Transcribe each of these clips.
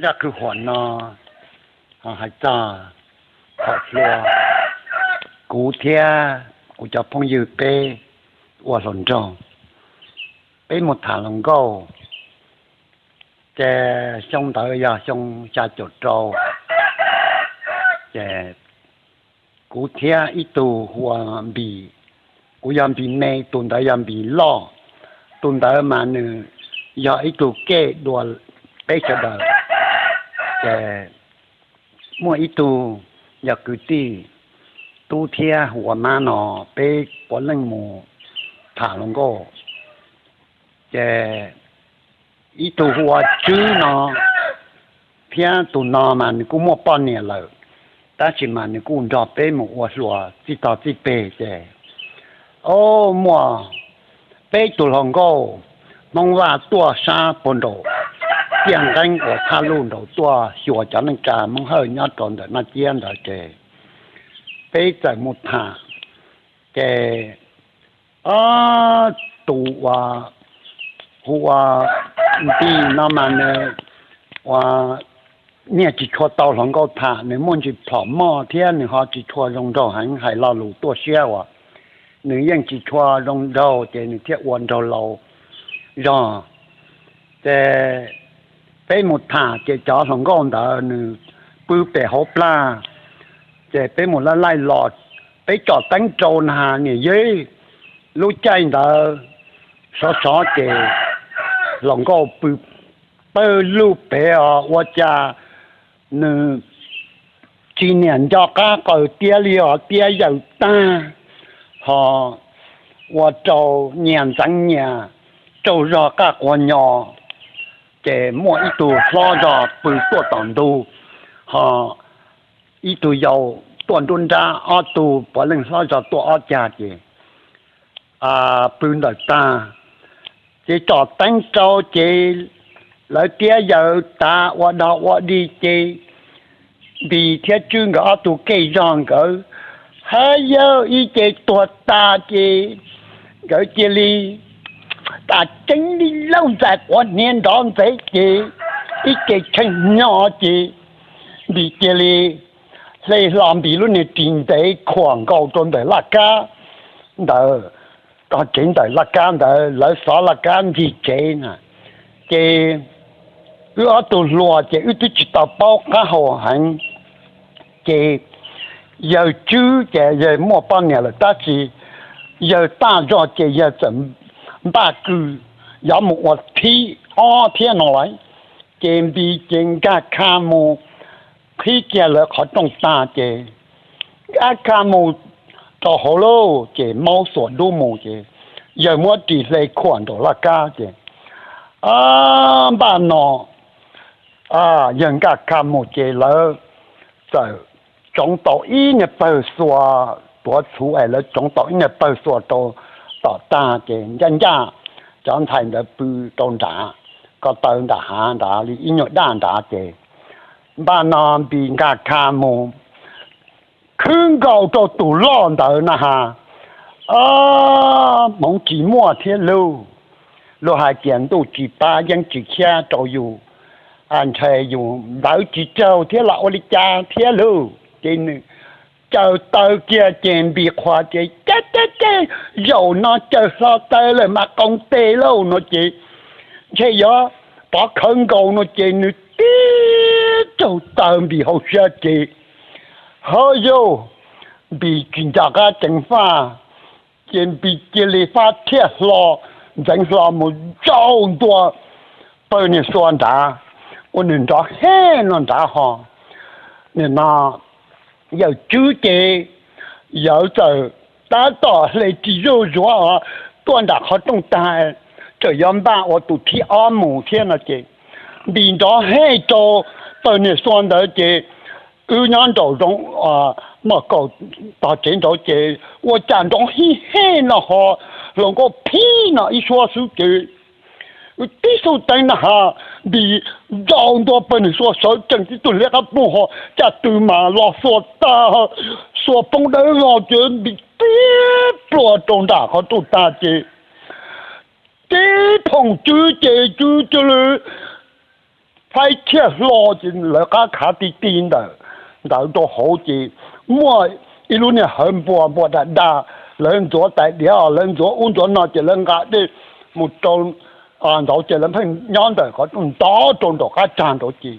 Zaj kwv huam no hais txog thaum hluas, kuv thiab kuv cov phooj ywg peb ua hluas nraug, peb mus tham hluas nkauj. Ces xyoo ntawd yog xyoo xya caum rau. Ces kuv thiab ib tug hu ua Npis, kuv yog Npis me, tus ntawd yog Npis loj. Tus ntawd mas nws yog ib tug kej dua peb sawv daws. Ces muaj ib tug yog kwv tij, Tub thiab hu ua Mab no, peb puav leej mus tham hluas nkauj. Ces ib tug hu ua Tswb no thiab tus no mas nws kuj muaj poj niam lawm, tab sis mas nws kuj nrog peb mus ua hluas txij tog txij peg. Ces o, muaj peb tug hluas nkauj Hmoob Vaj tuaj sab puag nraum Tiaj Nqeeb uas thaj luj nraud tuaj xyuas cov neej tsa Hmoob Hawj nyob rau ntawm Naj Ciab ntawd. Ces peb txawm mus tham. Ces o, tus uas hu ua Npis no mas nws ua niaj tsis tshua tau hluas nkauj tham, nws muaj ntsis plhom moj thiab nws ho tsis tshua zoo nraug heev, hais lo lus tuaj siab uas nws yeej tsis tshua zoo nraug ces nws thiaj ua nraug laus zog. Ces peb mus tham ces cov hluas nkauj ntawd nws pw pem hauv plag. Ces peb mus laij laij los, peb tsom teeb rau na niam yeb, lub caij ntawd sov sov ces hluas nkauj pw pawg lug pem os, ua cas nws tsis niam nco qab qaws tiab li os, tiab yaws tag, ho ua rau nyias ntxeev nyias tsaug zog qaj quag nyo. Ces muaj ib tug hlob zog pw tuaj tom ntug, ho ib tug yau tuaj nruab nrab, ob tug puav leej hlob zog tuaj ob cag ces pw ntawm tag. Ces tsom teeb rau ces lawv tiab yaws tas ua dog ua dig ces Npis thiab Tswb nkawd ob tug kej zog nkawd haj yawg ib ce tuag tas ces nkawd cia li tas ceeb li lauj, ntxais quav hniav nrov ntxeev ces ib ce tshee nyo ces Npis cia li hle hlo Npis lub niag ris ntev khuam nkaus rau ntawm laj kab ntawd, tog tsev ntawm laj kab ntawd lawv xov laj kab ncig tsev na. Ces wb ob tug hluas ces wb twb tsis tau paub qab hau heev. Ces yawg Tswb ces yawg muaj poj niam lawm tab sis yawg taj zog ces yawg txawm npaj kws yuav mus ua thib ob thiab no lawm. Ces Npis ces nkag kha mus qhib kiag lawv qhov rooj tag ces nkag kha mus rau hauv lauj, ces maub xuas dub mus ces yawg muab ris hle khuam nraum laj kab ces npaj no yawg nkag kha mus ces lawv txawm tsoov tau ib niag pawg xua, tuav txhuv es lawv tsoov tau ib niag pawg xua rau tom tag ces ncaj ncaj cov ntxhais ntawd pw rau nrad, ko taw nram hav nrad li ib nyuag daj nrad ces npaj no Npis nkag kha mus khwb nkaus rau tus loj ntawd na has, hmoov tsis muaj thiab lauj. Luag hais tias ntuj tsis pab yeeb tsis khiab rau yus, ntshai yus nplawv tsis raug thiab los ua li cas thiab lauj. Ces nws caws taw kiag ces Npis qhuas ces cab cab cab, zaum no caws hlo taw lawm mas qoo tes lauj no ces ntshe yuav pov khawv nkaus no ces nws tib tsaug taw Npis hauv siab ces ha yauj, Npis tsis nco qab ceev faj, ces Npis cia li fab thiaj hlo, ntxeev hlo mus zaum ntua pawg niag xua nrad, ua nws nrov hej no nrad ho. Nim no yawm Tswb ces yawv txawm tab tom hle ris zuj zuav tuaj nram qhov rooj tag, txawm yuav npaj ua tus thib ob mus thiab no ces Npis nrov hej rau pawg niag xua ntawd ces wb nyob nraum zoov maj kaum tog tsev nraud ces ua cas nrov hij hej no ho hluas nkauj phib no ib suab xwb ces wb tib xub teeb na has, Npis zaum ntua pawg niag xua sawv tsees tib tug liab qab ploog ho caj tw mas los xua tag, xua poob dawb vog ces Npis tib plua rau nram qhov rooj tag ces tib phoom Tswb ces Tswb cia li faib thiaj hlo ces lawv qab khav ti ti ntawm ntawd rau hauv ces muaj ib lub niag hawv npua npua dag dag, lawv ntxuav tais diav, lawv ntxuav ub ntxuav no ces lawv nqa dej mus rau ntawd ces lawv pheej nyob ntawm qhov rooj ntov rau nraum qab tsag nraud ces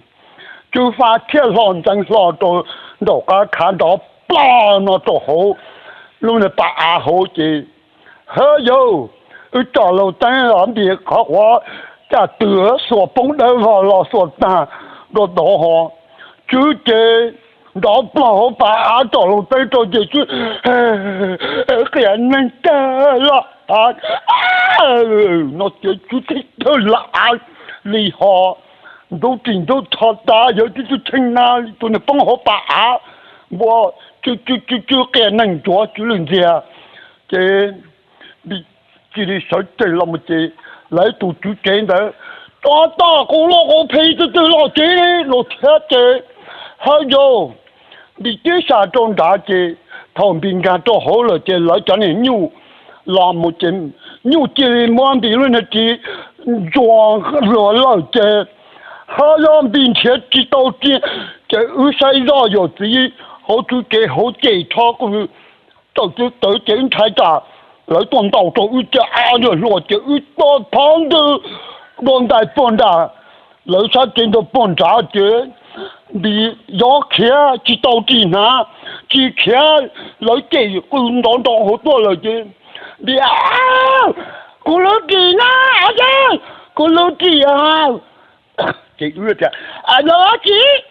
Tswv Faj thiaj hlo ntxeev hlo rau nraum qab khav nrov plog no rau hauv lub niag pas av hauv ces, Hawb yau, wb tsom laus teeb los npis qhov quav caj twm xuas poob dawb vog los xuas tag rau tod ho. Tswv ces nrov plog hauv pas av tsom laus teeb rau ces Tswv qias neeg tag los av no ces Tswv thiaj tawg los av li ho ntub ris ntub rho tas yawg tib tug tsheej na tus niag poob hauv pas av npua tsw tsw tsw qias neeg ntsuav Tswv lwj ntxiag ces cia li sawv tsees los mus ces lawv tus tswv tsev ntawd rov tom qus loj qus phi twg twg los tsev los thiab ces, Hawb yau, npis tib sa rau nrad ces thaum npis nkag rau hauv lawm ces lawv cov niag nyuj los mus ces nyuj cia li muab npis lub niag ris ntsuas luag lawm ces, Hawb yau, npis nrhiav tsis tau ris ces wb saib zoj yawm txiv hauv tswv tsev hauv ces rho qws tawm tawv ces wb ntshai tsam lawv tuaj ntaus rau wb ces av nyuag hluas ces wb tuaj phov ntws dua ntais puag nram lawv sab tsev ntawd puag nrad ces npis yov khiav tsis tau ris hnav, tsis khiav lawv cem qw nrov nrov hauv tuaj lawm ces npis, Kuv lub ris na, kuv lub ris a. Ces wb tias, Los tsis,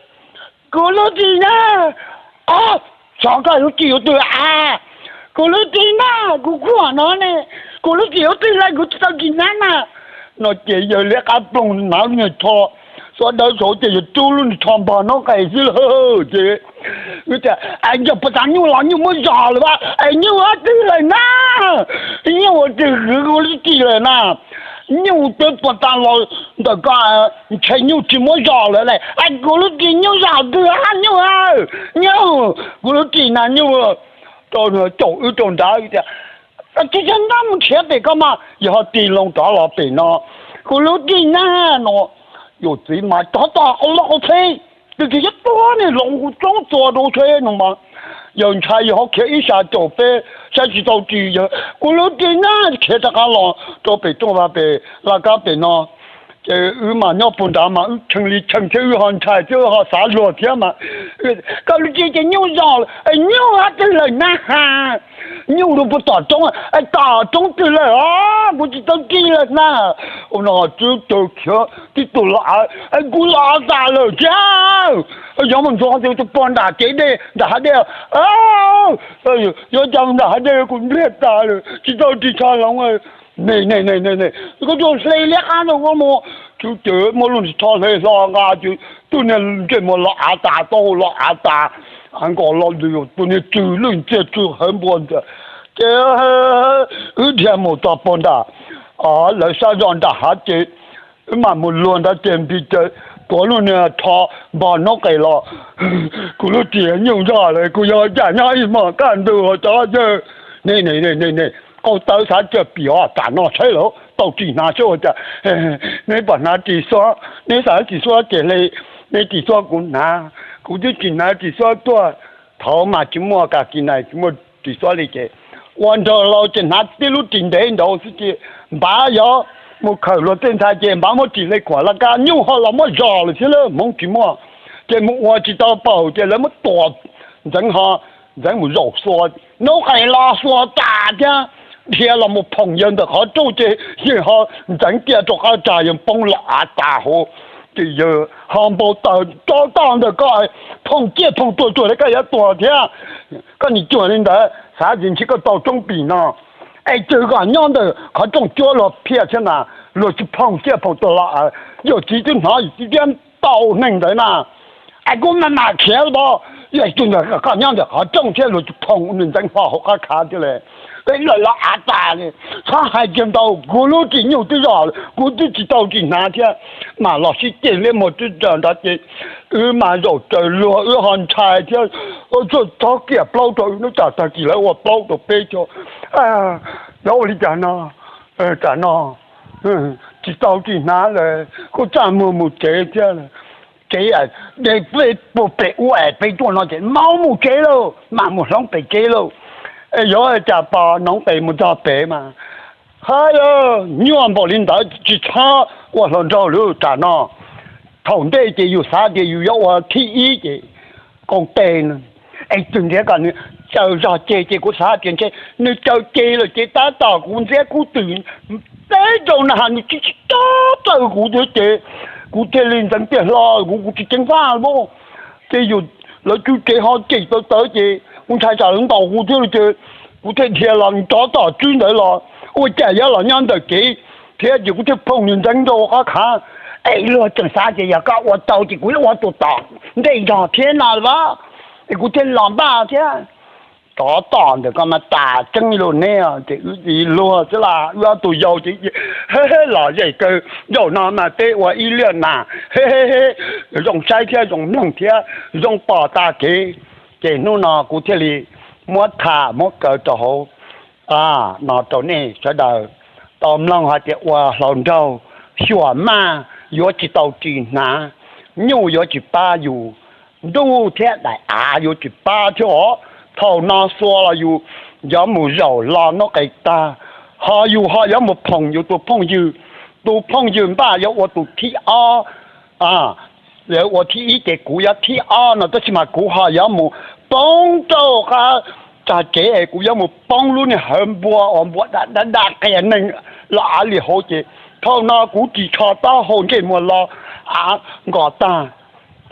kuv lub ris na. Xyov koj lub ris ua twg a? Kuv lub ris na, kuv khuam no ne, kuv lub ris ua twg lawm kuv tsis tau ris hnav na. No ces yawg liab qab ploog hnav lub niag rho xov dawb saud ces yawg rub lub niag rho npog noob qes xwb lawm ces wb tias, Yog puas tas nyuj los nyuj muab zog lawm a, es nyuj ua twg lawm na? Nyuj ua twg kwv kuv lub ris lawm na? Nyuj twb puas tas los ntawm ko, ntshe nyuj tsis muab zog lawm lauj. Kuv lub ris nyuj zog twg a nyuj? Nyuj, kuv lub ris na nyuj. Rau caum wb rau nrad tias, Tsis txhob nrab mus nrhiav pem ko mas, yawg ho tig loo rov los pem no. Kuv lub ris na no, yawm txiv mas rov tom qau loj qau phem, tus twg yuav tuag niag hloov kuv tsoob txua rau seb no mas. Yawg ntshai yawg ho khiav ib sab caum peb saib tsis tau ris, yawg, Kuv lub ris na, khiav rov qab los rau pem rooj vag pem laj kab pem no. Ces wb mas nyob puag nrad mas wb tshee li tshee thiab wb ho ntshai thiab wb ho xav luag thiab mas, Koj lub ris ces nyuj zog lawm, nyuj ua twg lawm na? Nyuj rau puag tom roob, tom roob twg lawm os, kuv tsis tau ris lawm na. Ua no Tswv caw khiav tib tug los av, Kuv los av tas lawm thiab. Yog mus ntxuav tus puag nram cev dej nram hav dej, yuav cas nram hav dej kuv npliag tas lawm tsis tau ris tsho hloov. Ne ne ne ne, koj tuaj hle liab qab rau koj mus. Tswv ces muab lub ris tsho hle hlo nqa ces tus niag ntsej muag los av tas, taub hau los av tas, av nkos los tus niag tsw lwj ntxiag tsw hawv npua ntag. Ces wb dhia mus txog puag nram lawv sab zos nram hav ces wb mam mus luag nrad ces npis ces tuav lub niag rho npog noob qes los, Kuv lub ris nyuj zog lawm, kuv yuav ua cas nyob ib hmos kaj ntug cov yawg. Ne ne ne ne, qaug tawv xav cawg pim os, tam no saib lawv tau ris hnav saib ua cas. Neb pom hnav ris xuab, neb xav ris xuab ces hle neb ris xuab kuv hnav, kuv twb tsis hnav ris xuab tuaj. Thaud mas tsis muaj kas kis nais, tsis muaj ris xuab li ces ua nraug laus ces hnav tib lub ris ntev nraud xwb ces npav yov mus khawm luag tej ntxhais ces npav muab ris hle khuam laj kab, nyuj ho los muab zog lawm thiab lawm, hmoov tsis muaj ces mus ua tsis tau paum ces lawv muab tua. Ntxeev ho, Ntxeev mus zaum xua, noob qes los xua tas thiab, dhia los mus phoom yawg ntawm qhov rooj ces yawg ho ntxeev kiag rau qab tsag, yawg poob los av tas hauv. Ces yawg ho npau taws rov toj ntawm ko, phoom ciaj phoom tuag tuag li koj yuav tuag thiab. Koj nim cuag li ntawd xav ces ntshe koj tau roob pim no. Es tswv kom nyob ntawm qhov rooj cuab luag phiaj thiab na, luag tsis phoom ciaj phoom tuag los av. Yawm txiv twb hnov yawm txiv thiab tau neeg ntawd na. Es kuv mam mam khiav los, yog tus ntawd koj nyob ntawm qhov rooj thiab luag tsis phoom, nws Ntxeev ho hauv qab khav thiab li. Peb lawm los av tas li, txhob hais kiag ntau, kuv lub ris nyuj twb zog, kuv twb tsis tau ris hnav thiab. Mas los sib ceg liab muag twb raws nrad ces wb mas zaum raws luag, wb ho ntshai thiab, txhob kiam plaub rau wb, hnub tsam tag kis lawv ua plaub rau peb xyov, yog ua li cas no, tam no tsis tau tsis hnav lawm, kuj txaj muag mus tsev thiab. Tsev, de peb puag pem ub es peb tuaj no ces maub mus tsev lauj, mam mus hloov pem tsev lauj. Es yuav cas pos noov pes mus txog pem mas, ha, nyuaj npaum li ntawd tsis txhob ua hluas nraug lawm tam no. Thaum ntej ces yus xav tias yus yuav ua thib ib ces koom tes no, es txwm ntiav kom nws caws zog ceg ces kuv xav tias ntshe nws caws ceg lawm ces tab tom kuv ntxiab kub twm teb rau na, nws tsis tsis tau txawj kuv thiab ces kuv thiaj li ntxeev tiaj hlo kuv, kuv tsis ceev faj lawm. Ces yus, lawv tswv tsev ho cem tawv tawv ces kuv ntshai tsam lawv ntaus kuv thiab ces kuv thiaj dhia los rov tom tswb ntawd los, ua cas yuav los nyob ntawm kev thiab ces kuv thiaj phooj nws ntxeev rau qab khav. Es luag tseem xav tias yog koj ua tau ces kuv yuav ua tus tom ntej zog thiab no a, es kuv thiaj los npaj thiab. Rov tom ntawm ko mas tas tseeb lug neb ces wb tsis luag xwb las, wb ob tug yau ces los zem kawg. Zaum no mas peb ua ib liaj nas, zoo saib thiab zoo mloog thiab zoo pom tag kev. Ces hnub no kuv thiaj li muab tham muab kaw rau hauv no rau nej sawv daws tau mloog hais tias ua hluas nraug xyuam maj yuav tsis tau ris hnav, nyuj yuav tsis pab yus, ntuj thiab daim av yuav tsis pab thiab os. Thaum no xua los yus yuav mus zaum los noj qes tag, ho yus ho yuav mus phoom yus tus phooj ywg, tus phooj ywg npaj yuav ua tus thib ob, ua thib ib ces kuv yuav thib ob no, tab sis mas kuv ho yuav mus poob rau qab tsag tsev es kuv yuav mus poob lub niag hawv npua uas npua dab dab qias neeg los av li hauv ces thaum no kuv ris tsho taub hau ntsej muag los av nkos tag.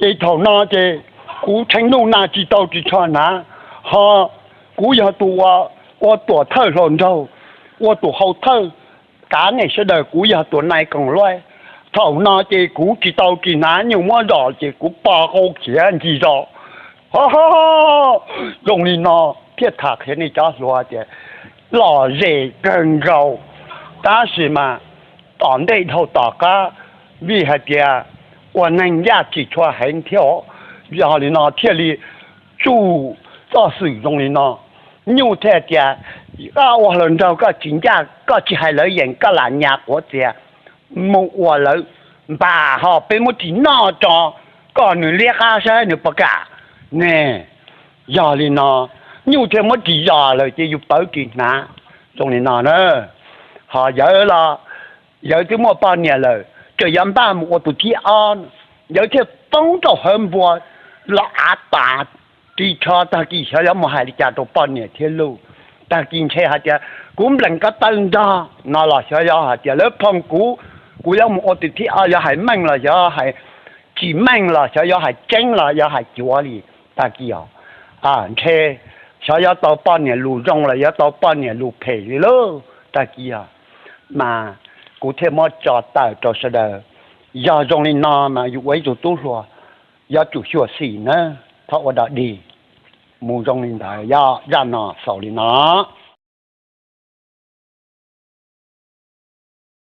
Ces thaum no ces kuv tshee nuj nag tsis tau ris tsho hnav, ho kuv yog tus ua tuam thawj hluas nraug, ua tus hau thawj kav nej sawv daws, kuv yog tus nai koom luaj. Thaum no ces kuv tsis tau ris hnav, nyuj muab zom ces kuv pos qau khiav ncig zos. Zoo li no thiaj tham qhia nej cov hluas tias lom zem kawg nkaus, tab sis mas tom ntej dhau tom qab, vim hais tias ua neeg yaj tsis tshua heev thiab os. Yog li no thiaj li tsuj txoj xwm zoo li no. Nyuj thiaj tias, koj ua hluas nraug koj tsis ncaj, koj tsis hais lawv yeem, koj lam nyas quav txias mus ua lawv npam ho peb muab ris noj tso, kom nws liab qab saib nws puas kam ne. Yog li no, nyuj thiaj muab ris zos lawm ces yus pawv ris hnav. Zoo li no na, ho yawv los yawv twb muaj poj niam lawm, tseem yuav npaj mus ua tus thib ob, yawv thiaj poob rau hawv npua los av tas. Ris tsho tag kis xyov yuav mus hais li cas rau poj niam thiab luj. Tag kis ntshe hais tias kuv nplees ko taw nrog no los xyov yuav hais tias lawv phoom kuv, kuv yuav mus ua tus thib ob yuav hais meej los xyov hais tsis meej los xyov yuav hais tseeb los yuav hais cuav li. Tag kis os, ntshe xyov yuav tau poj niam lus zoo los yuav tau poj niam lus phem li lauj. Tag kis os, mas kuv thiaj muab tso tawm rau sawv daws. Yog zoo li no mas yus ua ib tug tub hluas yuav tsum xyuam xim nawb, txhob ua dog dig. Mus zoo li ntawd, yog zaj no xaus li no.